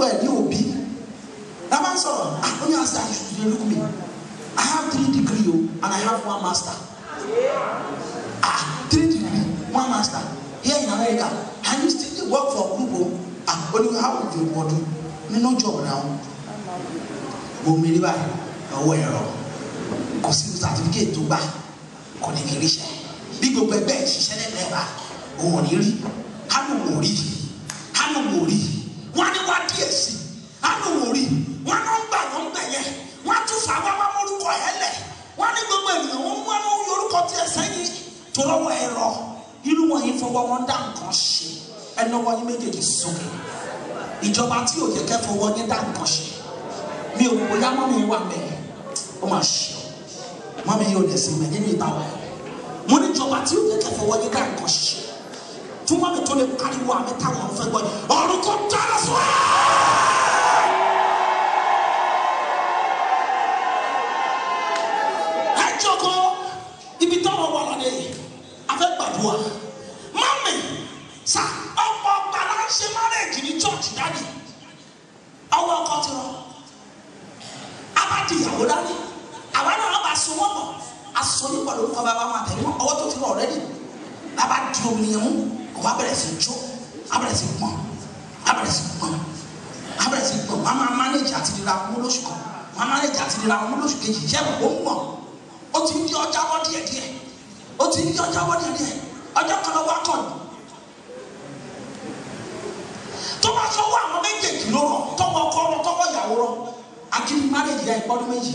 Porúkọ ẹ̀ ní Òbí. Lábá ń sọ̀rọ̀, ah, only ask that you look me. I have 3 degrees and I have 1 master. Ah, 3 degrees, 1 master. Here in America, and you still work for group. Ah, only how would you do? No job now. Mo mi rí báyìí, ọwọ́ ẹ̀rọ. Kò sí certificate tó gbà, kò ní fi ríṣẹ́. Bí gbogbo ẹgbẹ́ ìṣiṣẹ́ lẹ́gbẹ̀ẹ́ bá, òun ò ní rí. Hánù wò rí, hánù wò rí. Wọ́n á ní wá díẹ̀ sí, hánù wò rí. Wọ́n á ń gbà wọ́n bẹ̀ yẹn. Wọ́n á tún fà wá wá mórúkọ ẹ̀ lẹ̀. Wọ́n á ní gbogbo ènìyàn wọ́n mú àwọn orúkọ tí ẹ sẹ́yìn tó lọ́wọ́ ẹ̀rọ. Irú wọn yìí fọwọ́ wọn dá nǹkan ṣe. Ẹnu wọn yín méjèèjì sókè. Ìjọba tí ò yẹ kẹ́ fọwọ́ yín dá nǹkan ṣe. Mi ò bóyá mọ́mí wà mẹ́, ó máa ṣe ọ́. Mọ́mí yóò dẹ̀ sí mẹ́ nínú ìta wa. Mo ní ìjọba tí ò yẹ kẹ́ fọwọ́ yín dá nǹkan ṣe. Fún mọ́mí tó lè pariwo àmì táwọn fẹ́ gbọ́ yìí. Ọ̀run kò dára fún ẹ. Ẹ jókòó, ibi táwọn wà lọ́dẹ yìí, a fẹ́ gbàdúrà. Mọ́mí, sà, ọ̀pọ̀ ọgbà la ń ṣe márẹ̀jì ní church dáàdì. Ọwọ́ ọkọ ti rọ. Abájí ìyàwó dání. Àwa náà bá so wọ́n pọ̀. Aṣọ nípa lórúkọ bàbá wọn àtẹ̀lé wọn. Ọwọ́ tó ti rọ ọ̀rẹ́dì. Bàbá di omi yẹn mú. Kò bá bẹ̀rẹ̀ sí jó. A bẹ̀rẹ̀ sí pọ̀n. A bẹ̀rẹ̀ sí pọ̀n. A bẹ̀rẹ̀ sí pọ̀n. Wọ́n máa mánéjì àti dira wọn lóṣù kan. Wọ́n mánéjì àti dira wọn lóṣù kejì. Ṣé ó ń mọ̀? Ó ti ń di ọjà wọ́ díẹ̀díẹ̀. Ó ti ń di ọjà wọ́ díẹ̀díẹ̀. Ọjọ́ kan lọ́wọ́ akọ̀nù. Tó bá sọ wọ àwọn méjèèjì ló rọ, tọwọ́ ọkọ rọ, tọwọ́ ìyàwó rọ. Akíní márèjì rẹ ìpọ́dún méjì.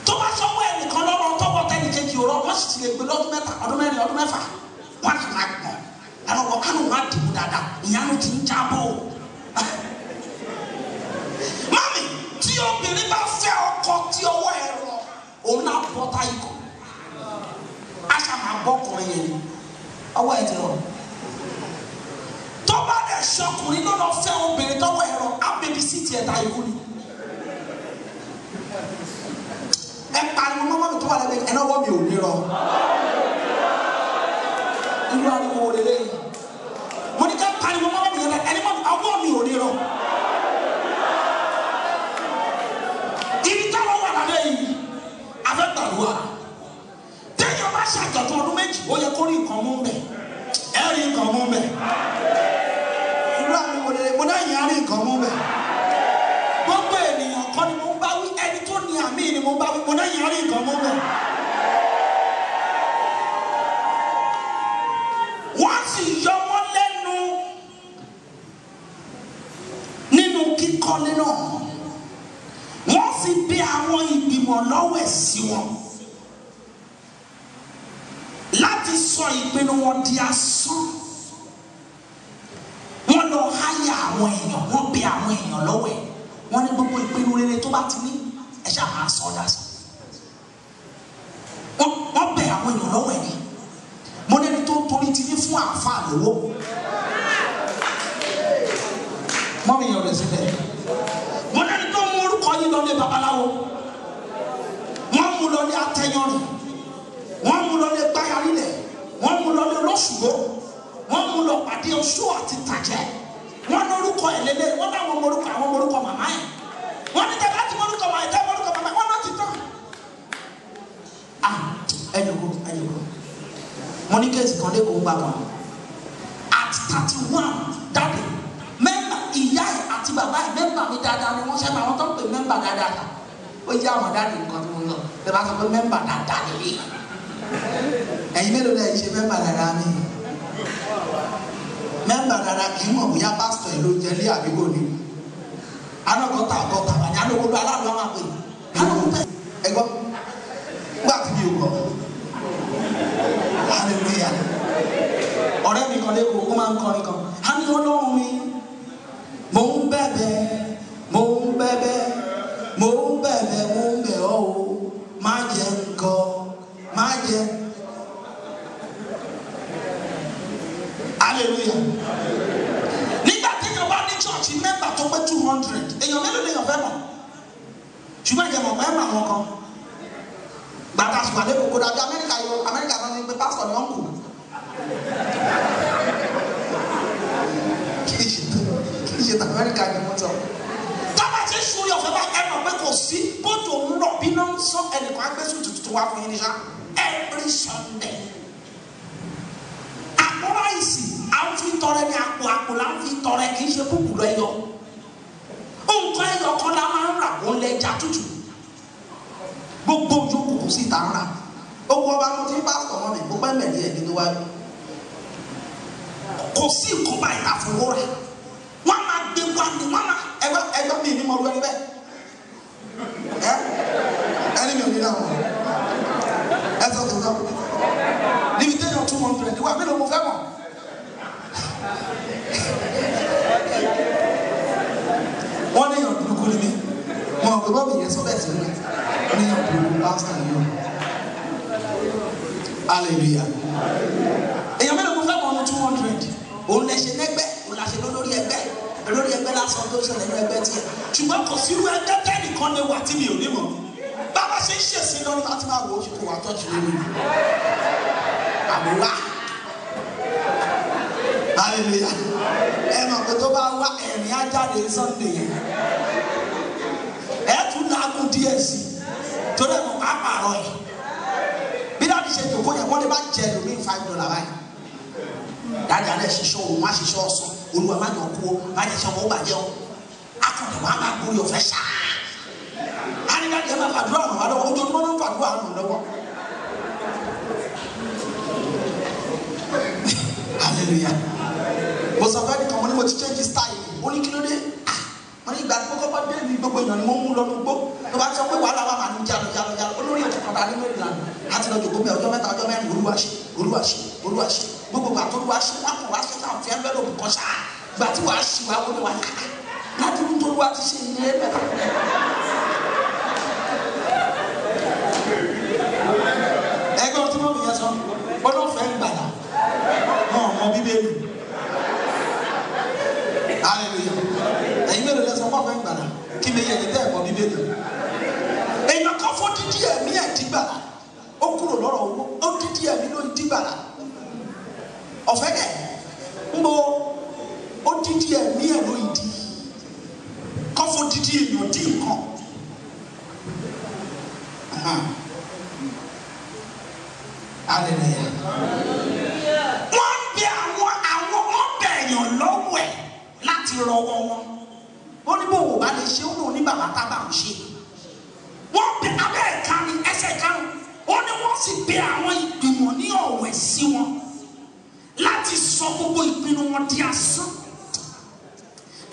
Tó bá sọ wọ ẹnìkan lọ́rọ̀, tọwọ́ tẹnìkejì rọ, wọ́n sì ti lè gbé lọ́dún mẹ́ta, ọdún mẹ́rin, ọdún mẹ́fà. Wọ́n á máa gbọ̀n. Ẹ̀rọ wọ kánò wọn á dìbò dáadáa. Ìyanu ti ń jábọ̀ o. Mami, tí obìnrin bá fẹ́ ọkọ tí ọwọ́ ẹ rọ, òun náà bọ́ táyì kọ. Aṣa máa bọ́ ọkùnrin yẹn ni. Ọwọ́ ẹ ti rọ. Tó bá dẹ̀ ṣọkùnrin ló lọ fẹ́ obìnrin tọwọ́ ẹ̀rọ ábẹ́bí sí tiẹ̀ ta ikú ni. Ẹ pariwo mọ́mọ́ mi tó wà lẹ́gbẹ̀ẹ́ ẹ̀ náwó mi ò ní rọ. Irú ariwo wo lélẹ́yìí? Mo ní ká pariwo mọ́mọ́ mi yẹn lẹ ẹni mọ́ ọwọ́ mi ò ní rọ. Ibi táwọn wà lálẹ́ yìí, a fẹ́ gbàdúrà. Téèyàn bá ṣàjọ̀dún ọdún méjì, ó yẹ kó rí nǹkan mú bẹ̀. Ẹ rí nǹkan mú bẹ̀. Mo náà yàn á rí nǹkan mú bẹ̀. Gbogbo ènìyàn kọ́ ni mo ń bá wí, ẹni tó ní àmì ni mo ń bá wí, mo náà yàn á rí nǹkan mú bẹ̀. Wọ́n sì yọ wọ́n lẹ́nu nínú kíkọ́lé náà. Wọ́n sì bí àwọn ìgbìmọ̀ lọ́wẹ̀ sí wọn láti sọ ìpinnu wọn di asán. Wọ́n lọ háyà àwọn èèyàn, wọ́n bẹ àwọn èèyàn lọ́wọ́ ẹ̀. Wọ́n ní gbogbo ìpinnu rere tó bá ti ní, ẹ ṣáà máa sọ ọ́ dàsán. Wọ́n bẹ àwọn èèyàn lọ́wọ́ ẹ̀ ni. Mo lẹ́ni tó torí ti ní fún àáfàá lówó. Mọ́mí yẹn ò lè síbẹ̀. Mo lẹ́ni tó mú orúkọ yín lọ lé babaláwo. Wọ́n mú lọ lé atẹ́yànrìn. Wọ́n mú lọ lé gbáyàrílẹ̀. Wọ́n mú lọ lé olóṣùgbó. Wọ́n mú lọ pàdé oṣù àti tàjẹ́. Wọ́n lórúkọ ẹ̀ lélẹ̀, wọ́n láwọn morúkọ àwọn morúkọ màmá ẹ̀. Wọ́n ní tẹ́lẹ̀ láti morúkọ màmá ẹ̀ tẹ́ morúkọ màmá ẹ̀, wọ́n náà ti tán. Ah, ẹ jòkó, ẹ jòkó. Mo ní kéèsì kan lẹ́kọ̀ọ́ gbà kan. At 31, dáàdì, mẹ́mbà ìyá ẹ̀ àti bàbá ẹ̀ mẹ́mbà mi dáadáa ni wọ́n ṣẹ́ máa wọ́n tó ń pè mẹ́mbà dáadáa ta. Ó yá àwọn dáàdì nǹkan tí mo lọ. Ẹ bá sọ pé mẹ́mbà dáadáa lélẹ̀. Ẹ̀yin mélòó lẹ̀ ṣe mẹ́mbà dáadáa mi? Mẹ́mbà dada kì í mọ̀ bóyá pásítọ̀ ẹ̀ ló jẹ ní àbíkò ni. Anọ́gọ́ta ọgọ́ta wà ní alógbòdo aláàbò àwọn àpè. Alógbòdo ẹ gbọ́. Gbà tí mi ò gbọ́. Hallelujah. Ọ̀rẹ́ mi kan lẹ́kọ̀ọ́, ó máa ń kọrin kan. A ní Ọlọ́run mi, mò ń bẹ̀bẹ̀, mò ń bẹ̀bẹ̀, mò ń bẹ̀bẹ̀, mò ń bẹ̀ ọ́ o. Má jẹ nǹkan, má jẹ. Hallelujah. Nígbà téèyàn bá ní church mẹ́mbà tó pé 200, èèyàn mélòó lèèyàn fẹ́ mọ̀? Ṣùgbọ́n ìjẹ̀mọ̀ pẹ́ mọ̀ àwọn kan. Gbàtà ṣùgbọ́n àdé kòkó dàbí Amẹ́ríkà yọ, Amẹ́ríkà náà ní pé pásítọ̀ ni wọ́n kù. Kì í ṣe Amẹ́ríkà ni mo sọ. Tábà ṣe sórí ọ̀fẹ́ bá ẹ mọ̀ pé kò sí bójú òun rọ̀ bí náà ń sọ ẹnìkan agbésùn tuntun wá fún yín níṣá every Sunday. Àpò ráìsì à ń fi tọrẹ ní àpò àpò là ń fi tọrẹ kì í ṣe búkú lọ ẹyọ. Nǹkan ẹyọ kan la máa ń rà wọ́n lẹ́ja tútù. Gbogbo yòókù kò sí ìta ń rà. Ó wọ ọba mo ti ń pásítọ̀ mọ́ mi, mo pẹ́ mẹ̀lí ẹ̀ nínú wájú. Kò sí nǹkan báyìí tá a fowó rà. Wọ́n máa gbé wá ní wọ́n máa ẹgbẹ́ mi ní mo rú ẹni bẹ́ẹ̀. Ẹ ẹni mi ò ní dáhùn. Ẹ sọ tó sọ. Níbi téèyàn 200 wà mélòó mo fẹ́ mọ̀. Wọ́n ní èèyàn burúkú ni mí. Mo rò pé bọ́ọ̀mù yẹn sọ bẹ́ẹ̀ sí mi. Wọ́n ní èèyàn burúkú pásítọ̀ yìí o. Hallelujah. Èèyàn mélòó mo fẹ́ mọ̀ ọ́nù 200. Òun lè ṣe lẹ́gbẹ́, òun la ṣe lórí ẹgbẹ́. Lórí ẹgbẹ́ lásán tó ṣẹlẹ̀ ní ẹgbẹ́ tiẹ̀. Ṣùgbọ́n kò sí irú ẹgbẹ́ tẹ́nìkan lè wà tí mi ò ní mọ̀. Bàbá ṣe ń ṣèṣin lọ́nà láti máa wò ó ṣe kó wà tọ́jú lórí mi. Àbúrò. Hallelujah. Ẹ mọ̀ pé tó bá wá ẹ̀rín á jáde Sunday yẹn. Ẹ tún lágùn díẹ̀ sí i. Torí ẹ̀ mọ̀ pàápàá pààrọ̀ ẹ̀. Bí dáàdi ṣe jòkó yẹn, wọ́n lè má jẹ ẹlòmíì $5 báyìí. Dáàdi alẹ́ ṣiṣọ́ òun, má ṣiṣọ́ ọ̀sán, Olúwa má jọ kú o, má jẹ ṣe wọn ó bàjẹ́ o. Akọ̀dẹ̀ wàá máa gbórí ọ̀fẹ́ ṣáá. Á ní dáàdi ẹ máa fàdúrà ràn wá lọ́wọ́, ojoojúmọ́ ló ń fàdúrà ràn lọ́wọ́. Hallelujah. Mo sọ fẹ́ nìkan mo ní mo ti change style, ó ní kí ló dé? Mo ní ìgbà tí mo kọ́kọ́ dé ní gbogbo èèyàn ni mo ń mú lọ́nu gbó. Tó bá sọ pé wàhálà wà máa ní jalo jalo jalo, olórí ètò kan ta ní Maryland. Láti lọ jòkó mi ọjọ́ mẹ́ta ọjọ́ mẹ́rin Olúwa ṣe Olúwa ṣe Olúwa ṣe. Gbogbo ìgbà tó Olúwa ṣe wá kàn wá ṣe káwọn fi envelope kan ṣáá. Ìgbà tí wàá ṣì wá wọlé wá kàkà. Ládùúgbò tó Olúwa ti ṣe ìrírí mẹ́ta. Ẹgbẹ́ ọtí mọ́ mi yẹn sọ, ọlọ́fẹ́ ń gbàdá, wọn ò mọ Bíbélì. Hallelujah. Ẹ̀yin mélòó lẹ sọ fún ọ̀fẹ́ ń gbàdá? Kí mi yẹ ẹ̀yin tẹ́ ẹ̀ mọ Bíbélì. Èèyàn kan fún dídí ẹ̀mí ẹ̀ dìgbàlà. Ó kúrò lọ́rọ̀ owó, ó dídí ẹ̀mí ló ń dìgbàlà. Ọ̀fẹ́ kẹ̀ ń bo ó dídí ẹ̀mí ẹ̀ ló ń di. Kọ́ fún dídí èèyàn dín nǹkan. Hallelujah. Wọ́n bẹ àwọn wọ́n bẹ èèyàn lọ́wọ́ ẹ̀ láti rọwọ́ wọn. Ó ní bò wò bá lè ṣe ó lóun ní bàbá tábà ń ṣe. Wọ́n bẹ abẹ́ ẹ̀ka ni ẹsẹ̀ karùn-ún. Ó ní wọ́n sì bẹ àwọn ìgbìmọ̀ ní ọ̀wẹ̀ sí wọn láti sọ gbogbo ìpinnu wọn di asán.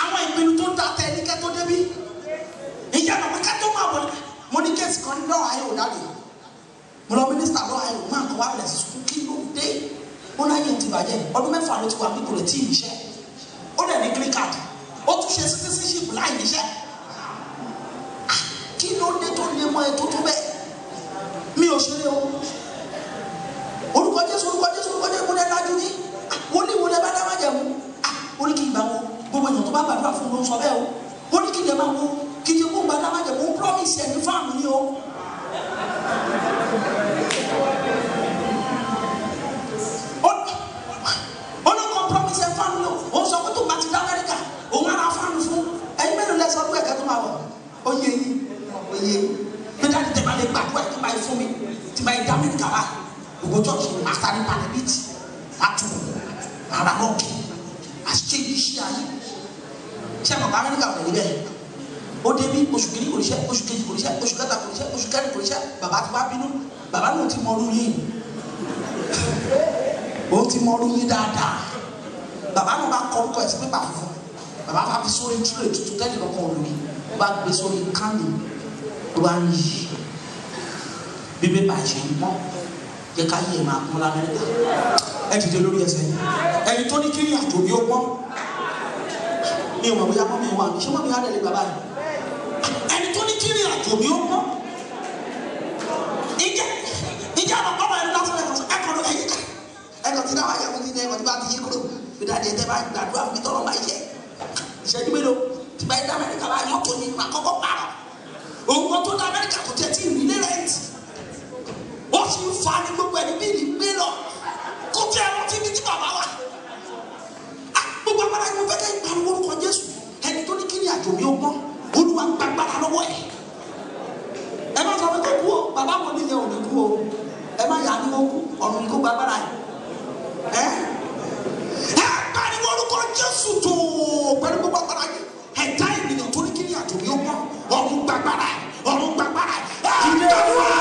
Àwọn ìpinnu tó dá tẹ ẹni kẹ́tó débí. Ìyá bàbá kẹ́tó máa wọlé. Mo ní kéèsì kan ní lọ́wọ́ ayé ò dáre. Mo lọ mínísítà lọ́wọ́ ayé ò máa kọ́ wá bẹ̀rẹ̀ sí sùkú kí ló dé. Ó láyé ti bàjẹ́. Ọdún mẹ́fà ló ti wà bí kò lè tí ì níṣẹ́. Ó dẹ̀ ní green card. Ó tún ṣe citizenship láì níṣẹ́. Kí ló dé tó lé mọ́ ẹ tó tó bẹ́ẹ̀? Mi ò ṣeré o. Orúkọ Jésù orúkọ Jésù orúkọ Jésù mo lẹ́ lájú ní. Wọlé wọlé bá dá májẹ̀mú. Ó ní kí n gbà wo gbogbo èèyàn tó bá gbàdúrà fún un ló ń sọ bẹ́ẹ̀ o. Ó ní kí n lè máa wo kí n ṣe kó ń gbà dá májẹ̀mú. Ó promise ẹ̀ ní fáàmù ni o. Ó ní kó promise ẹ̀ fáàmù ni o. Ó sọ pé tó bá ti dá Amẹ́ríkà òun á ra fáàmù fún. Ẹ̀yin mélòó lẹ sọ pé ẹ̀kẹ́ tó máa wọ̀? Ó yé yín, ó yé yín. Bí dáàdi tẹ̀ bá lè gbàdúrà tó máa fún mi tí máa dá Amẹ́ríkà wá. Gbogbo church master ní panabit atu ara rọọkì àṣìṣe iṣẹ́ ayé ṣé àwọn Amẹ́ríkà wọ̀ níbẹ̀ ó dé bí oṣù kìíní kò ríṣẹ́ oṣù kejì kò ríṣẹ́ oṣù kẹta kò ríṣẹ́ oṣù kẹrin kò ríṣẹ́ bàbá ti wá bínú bàbá náà ti mọ ọdún yìí ó ti mọ ọdún yìí dáadáa bàbá náà bá kọ orúkọ ẹ̀ sí pépà funfun bàbá bá fi sórí tírè tuntun tẹ́lẹ̀ lọ́kàn olórí ó bá gbé sórí kánì ó bá ń yí bí pépà ṣe ń pọ́n jẹ́ ká yé máa pọ́n l'Amẹ́ríkà ẹ dìde lórí ẹsẹ̀ ẹni tó ní kí ní àjò bí ó pọ́n mi ò mọ̀ bóyá mọ́ mi wà ṣé mọ́ mi á dẹ̀ lè bàbá yìí ẹni tó ní kí ní àjò bí ó pọ́n ìjà àwọn ọmọ ẹni lásán ẹ̀kọ́ ẹ̀kọ́ ló ẹ̀yẹ ẹ̀kọ́ ti dáwọ́ ẹ̀kọ́ ti dẹ́ ẹ̀kọ́ ti bá ti yí kúrò bí dáadé ẹ̀ tẹ́ bá gbàdúrà fún mi tọ́lọ́ máa yẹ ìṣẹ́jú mélòó ti bá dá Amẹ́ríkà bá mọ́tò ní àkọ́kọ́ pààrọ̀ òun kan tó dá Amẹ́ríkà kò tẹ̀ tí ì rí lé rẹ́ǹtì ó sì ń fa ní gbogbo ẹni bíi gbé lọ kó tí ẹ rántí ní tí bàbá wa gbogbo agbára yìí mo fẹ́ kẹ́ pariwo orúkọ Jésù àjò mi ó gbọ́n, Olúwa gbàgbára lọ́wọ́ ẹ̀. Ẹ má sọ pé kó kú o, bàbá wọn níyẹn ò ní kú o. Ẹ má yà á ní kó kú, ọ̀run kó gbàgbára ẹ̀. Ẹ ẹ pariwo orúkọ Jésù tó pẹ̀lú gbogbo agbára yìí. Ẹ̀dá ènìyàn tó ní kí ní àjò mi ó gbọ́n, ọ̀run gbàgbára ẹ̀, ọ̀run gbàgbára ẹ̀. Ẹ gbàdúrà.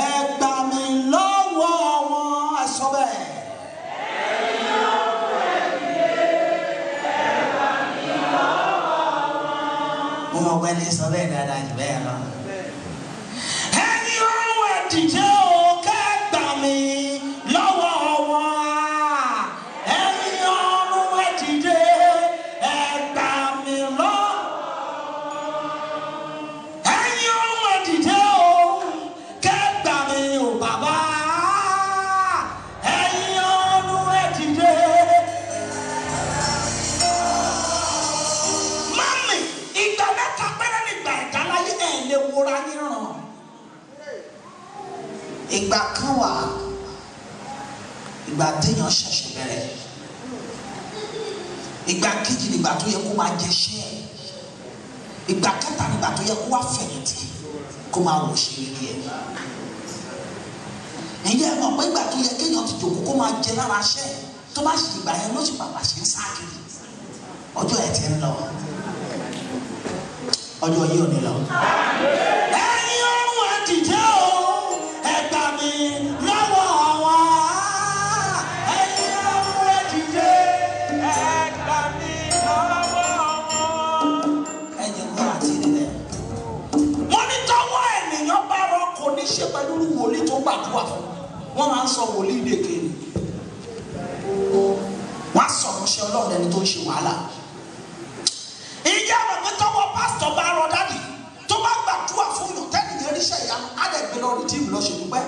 Ẹ gbà mí lọ́wọ́ wọn, ẹ sọ bẹ́ẹ̀. Mo mọ̀ pé ní sọ bẹ́ẹ̀ dáadáa jù bẹ́ẹ̀ lọ. Ẹ̀yin ọ̀run ẹ dìde o, kẹ́ gbà mí lọ́wọ́ wọn. Ẹ̀yin ọ̀run ẹ dìde, ẹ gbà mí lọ. Ẹ̀yin ọ̀run ẹ dìde o, kẹ́ gbà mí o bàbá. Ẹ̀yin ọ̀run ẹ dìde. Mami, ìgbà mẹ́ta péré nígbà ẹ̀dá láyé ẹ̀ lè wúra yín ràn. Ìgbà kan wà, ìgbà téèyàn ṣẹ̀ṣẹ̀ bẹ̀rẹ̀. Ìgbà kejì nígbà tó yẹ kó máa jẹ iṣẹ́ ẹ̀. Ìgbà kẹta nígbà tó yẹ kó wá fẹ̀yìntì kó máa wò ṣe rí ẹ̀. Ǹjẹ́ ẹ mọ̀ pé ìgbà tó yẹ kéèyàn ti jòkó kó máa jẹ lára iṣẹ́ ẹ̀, tó bá ṣe ìgbà yẹn ló sì pàpà ṣe ń sá kiri. Ọjọ́ ẹ̀ ti ń lọ. Ọjọ́ yìí ò ní lọ. Ẹ̀yin ọ̀run ẹ dìde o, ẹ gbà mí lọ́wọ́ wọn. Ẹ̀yin ọ̀run ẹ dìde, Ẹ gbà mí lọ́wọ́ wọn. Ẹ̀yin kọ́ àti ìrẹ̀lẹ̀. Wọ́n ní tọ́wọ́ ènìyàn bá rọ kò ní ṣe pẹ̀lú wòlíì tó gbàdúrà fún. Wọ́n máa ń sọ wòlíì dèké ni. Wọ́n á sọ̀rọ̀ ṣe Ọlọ́run ẹni tó ń ṣe wàhálà. Ìyá rẹ̀ pé tọ́wọ́ pásítọ̀ bá rọ dádì tó bá gbàdúrà fún yàn tẹ́lẹ̀ yẹn ríṣẹ́ ìyanu á dẹ̀ gbé lọ rìdíìmù lọ ṣe dúpẹ́.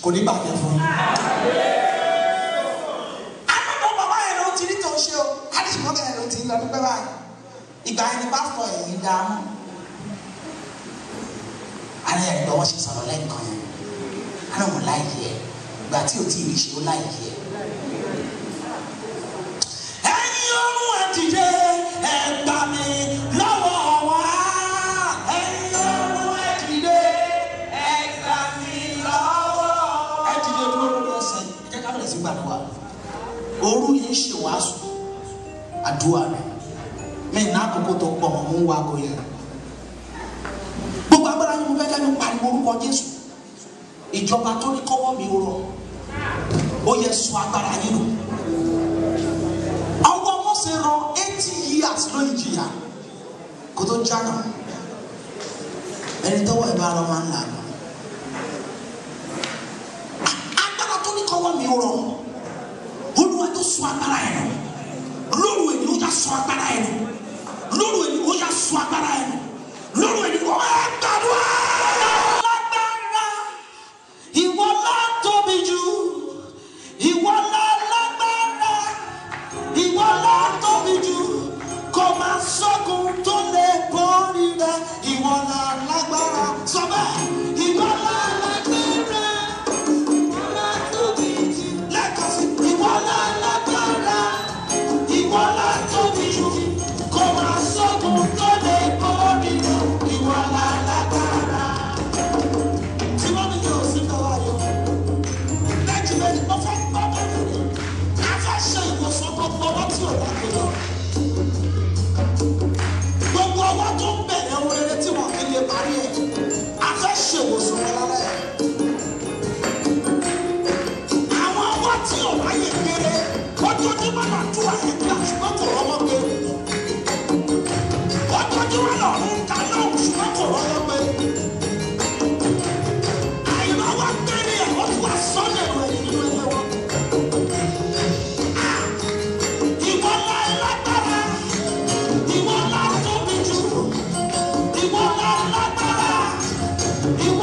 Kò ní bàjẹ́ fún yín. Àbẹ̀bọ̀ bàbá yẹn ló ti rí tó ń ṣe o, àdìsímọ́ bẹ́ẹ̀ ló ti ń lọ dúpẹ́ báyìí. Ìgbà yẹn ni pásítọ̀ ẹ̀yìn dààmú. Àlẹ́ yẹn gbọ́ wọ́n ṣe sọ̀rọ̀ lẹ́ǹkan yẹn. Àlẹ́ wọn láìkí ẹ̀. Ìgbà tí ò tí ì rí ṣe ó láìkí ẹ̀. Ẹ̀yin ọ̀run ẹ dìde, ẹ gbà mí lọ́wọ́ wa. Ẹ̀yin ọ̀run ẹ dìde, Ẹ gbà mí lọ́wọ́ wọn. ẹ dìde dúró lórí ẹsẹ̀, ẹ jẹ́ ká bẹ̀rẹ̀ sí gbàdúrà. Òru yìí ń ṣe wàásù àdúrà rẹ̀. Mi ní àkókò tó pọ̀ mọ́, mò ń wá aago yẹn. Gbogbo agbára yín mo fẹ́ kẹ́mi pariwo orúkọ Jésù. Ìjọba tó ní kọ́wọ́ mi rọ̀, ó yẹ sọ agbára yín nù. Ọwọ́ Mósè rọ 80 years ló ń jìyà kó tó jánà. Ẹni tọ́wọ́ ẹ̀ bá rọ máa ń là lọ. Agbára tó ní kọ́wọ́ mi rọ̀, Olúwa tó sọ agbára ẹ̀ nù. Lóru èyí ó yà sọ agbára ẹ̀ nù. Lóru èyí ó yà sọ agbára ẹ̀ nù. Lóru èyí ó yà gbàdúrà. Lágbára, ìwọ la tóbi jù, ìwọ la lágbára, ìwọ la tóbi jù, kò máa sọ́gun tó lè borí rẹ, ìwọ la lágbára. Sọ bẹ́ẹ̀, ìwọ la lágbára, Ìwọ la tóbi jù. lẹ́ẹ̀kan sí, ìwọ la lágbára, ìwọ la tóbi jù, kò máa sọ́gun tó lè borí rẹ, ìwọ la lágbára. Tí wọ́n mi yóò sí lọ́wọ́ ayọ̀. Méjì méjì, mo fẹ́ gbọ́ bẹ́ẹ̀ ni. A fẹ́ ṣe ìwòsàn gbogbo ọwọ́ tí ò bá gbé lọ. Gbogbo ọwọ́ tó ń bẹ̀rẹ̀ ohun rere tí wọ́n kì í lè parí ẹ̀. A fẹ́ ṣe ìwòsàn wọn lálẹ́. Àwọn ọwọ́ tí ò ráyè kéré, ojoojúmọ́ náà tú àyè gbà ṣùgbọ́n kò rọ́wọ́ gbé. Ojoojúmọ́ náà ń ta lóhùn ṣùgbọ́n kò rọ́wọ́ gbé. Àìrọ́wọ́ gbére ẹ̀ ó tún wá sọ́lẹ̀ rẹ̀ nínú ẹgbẹ́ wọn. Ìwọ la lágbára, ìwọ la tóbi jù, ìwọ la lágbára, ìwọ.